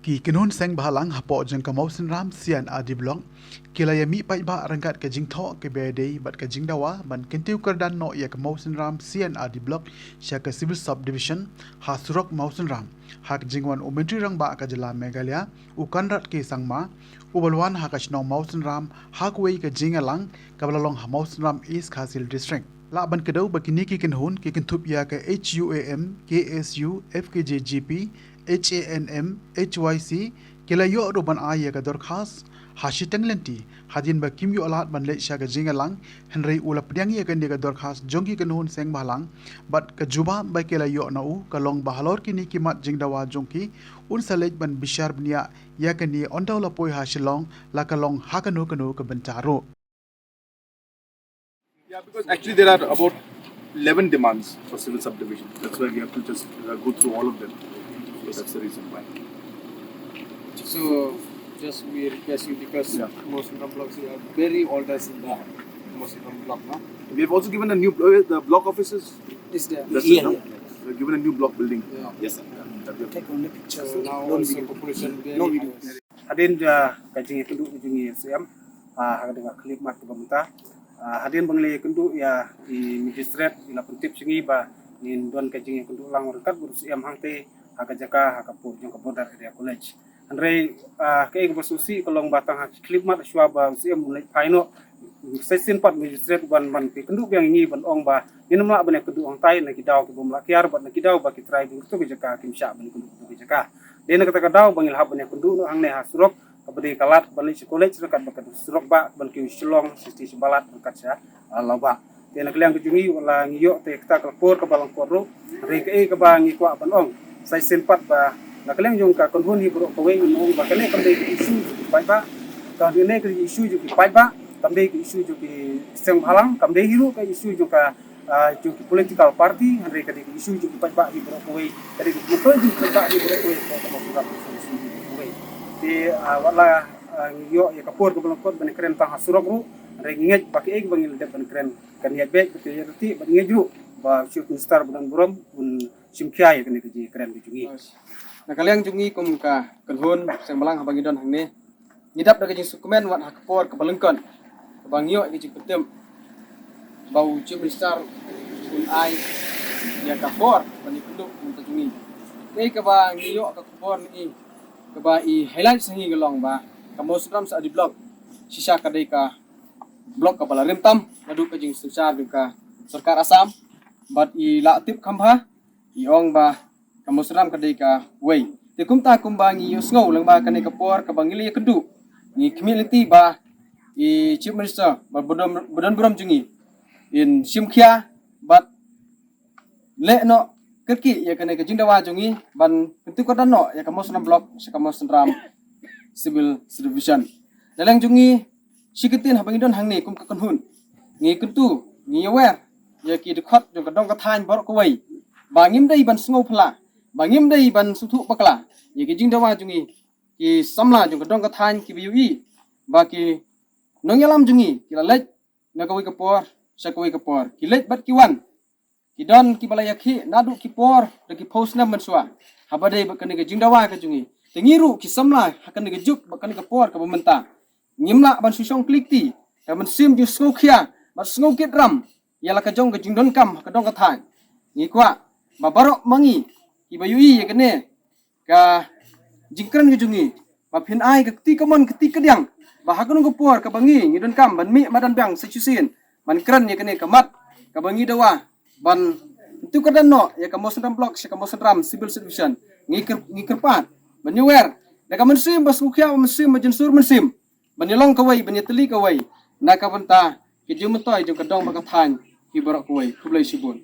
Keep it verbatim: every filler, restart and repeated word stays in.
Ki kynhun seng bhalang hapoh jong ka Mawsynram C and R D Block ki la ïa mih paidbah ryngkat ka jingthoh kaba dei bad ka jingdawa ban kyntiew kyrdan noh ïa ka Mawsynram C and R D Block sha ka Civil Subdivision ha surok Mawsynram, ha ka jingwan u Myntri Rangbah ka jylla Meghalaya u Conrad K Sangma, uba la wan ha ka shnong Mawsynram ha kawei ka jingïalang kaba la long ha Mawsynram, East Khasi Hills District. Lah ban kdew ba kine ki kynhun ki kynthup ïa ka H U A M, K S U, F K J G P, H A N M, H Y C, ki la ïoh ruh ban ai ïa ka dorkhas ha shiteng lynti hadien ba kim ïoh lad ban leit sha ka jingïalang, hynrei u la pdiang ïa kane ka dorkhas jong ki kynhun seng bhalang bad ka jubab ba ki la ïoh na u ka long ba halor kine ki mat jingdawa jong ki, un sa leit ban bishar bniah ïa kane ynda u la poi ha Shillong, la ka long ha kano kano ka bynta ruh. Yeah, because actually there are about eleven demands for civil subdivision. That's why we have to just uh, go through all of them. So that's the reason why. So just we request you because Yeah. most of the blocks are very oldest in the most of the block, no? We have also given a new blo- the block offices. Is there? That's Yeah, it, no? yeah. We've given a new block building. Yeah. Yes, sir. That we have Take only pictures. So now Don't also video. population very No high. Video. Hadien ja ka jingïakynduh ka jong ngi S M ha ka ding ka khyllipmat kaba mynta. Hadien ba ngi la ïakynduh ïa i magistrate, i la pyntip sha ngi ba ngin don ka jingïakynduh lang ryngkat bad u S M hangtei ha ka jaka ha ka pud jong ka Border Area College. Hynrei kaei kaba sngewsih ka long ba tang ha khyllipmat shuwa ba u S M u leit phai noh, sa shisien pat magistrate u wan ban ïakynduh biang ïa ngi ban ong ba ngin ym lah ban ïakynduh hangtai na ki daw ki bym lah kiar bad na ki daw ba ki trai bun kito ki jaka kim shah ban ïakynduh kito ki jaka. Dei na kata ka daw ba ngi la hap ban ïakynduh noh hangne ha surok kaba dei ka lad ban leit sha college ryngkat bad ka surok ba ban kiew Shillong sha station Balat ryngkat sha Lawbah. Te na ka liang ka jong ngi wat la ngi ïoh te kata ka por kaba lyngkot ruh, hynrei kaei kaba ngi kwah ban ong sa shisien pat ba na ka liang jong ka kynhun hi baroh kawei ngi ong ba kane kam dei ka issue jong ki paidbah, kane ka issue jong ki paidbah, kam dei ka issue jong ki seng bhalang, kam dei hi ruh ka issue jong ka jong ki political party, hynrei ka dei ka issue jong ki paidbah hi baroh kawei, ka dei ka myntoi jong ki paidbah hi baroh kawei, ka dei ka issue jong ki paidbah hi baroh kawei. Te wat la ngi ïoh ïa ka por kaba lyngkot ban kren tang ha surok ruh, hynrei ngi ngeit ba kaei kaba ngi la dep ban kren kan ïaid beit, ka ïaid ryntih bad ngi ngeit ruh ba u Chief Minister ba don burom un shim khia ïa kane ka jingkren ka jong ngi. Na ka liang jong ngi kum ka kynhun seng bhalang haba ngi don hangne, ngi dap da ka jingsngewkmen wat ha ka por kaba lyngkot kaba ngi ïoh ïa ka jingpyntip ba u Chief Minister un ai ïa ka por ban ïakynduh mynta jong ngi. Kaei kaba ngi ïoh ka khubor na i kaba i highlight sa ngi ka long ba ka Mawsynram C and R D Block shisha ka dei ka block kaba la rim tam naduh ka jingsynshar jong ka sorkar Assam. Bad i la tip kham bha, i ong ba ka Mawsynram ka dei kawei. Te kumta kumba ngi ïohsngew lyngba kane ka por kaba ngi la ïakynduh, ngi khmih lynti ba i Chief Minister ba don burom jong ngi in shim khia bad leh noh kyrkieh ïa kane ka jingdawa jong ngi ban kyntiew kyrdan noh ïa ka Mawsynram Block sha ka Mawsynram Civil Subdivision. Na liang jong ngi shi kyntien haba ngi don hangne kum ka kynhun, ngi kyntu, ngi ïawer ïa ki dkhot jong ka dong ka thaiñ baroh kawei ba ngim dei ban sngew phylla, ba ngim dei ban sngewthuh bakla ïa ki jingdawa jong ngi. Ki samla jong ka dong ka thaiñ kiba ïohi ba ki nongïalam jong ngi ki la leit na kawei ka por sha kawei ka por, ki leit bad ki wan. Ki don kiba la ïakhih naduh ki por da ki phew snem mynshuwa haba dei bad kane ka jingdawa ka jong ngi. Te ngi ruh ki samla ha kane ka juk bad kane ka por kaba mynta, ngim lah ban shu shong kli kti, ka mynsiem jingsngewkhia bad sngewkit ram ïa la ka jong ka jingdonkam ha ka dong ka thaiñ. Ngi kwah ba baroh ma ngi kiba ïohi ïa kane ka jingkren ka jong ngi ba phin ai ka kti kamon kti kadiang ba ha kano ka por kaba ngi ngi donkam ban mih madan biang sa shisien ban kren ïa kane ka mat kaba ngi dawa ban kyntiew kyrdan noh ïa ka Mawsynram Block sha ka Mawsynram Civil Subdivision. Ngi kyrpad ban ïawer da ka mynsiem ba sngewkhia, ba mynsiem ba jynsur mynsiem, ban ïalong kawei, ban ïatylli kawei na ka bynta ki jingmyntoi jong ka dong bad ka thaiñ hi baroh kawei. Khublei shibun.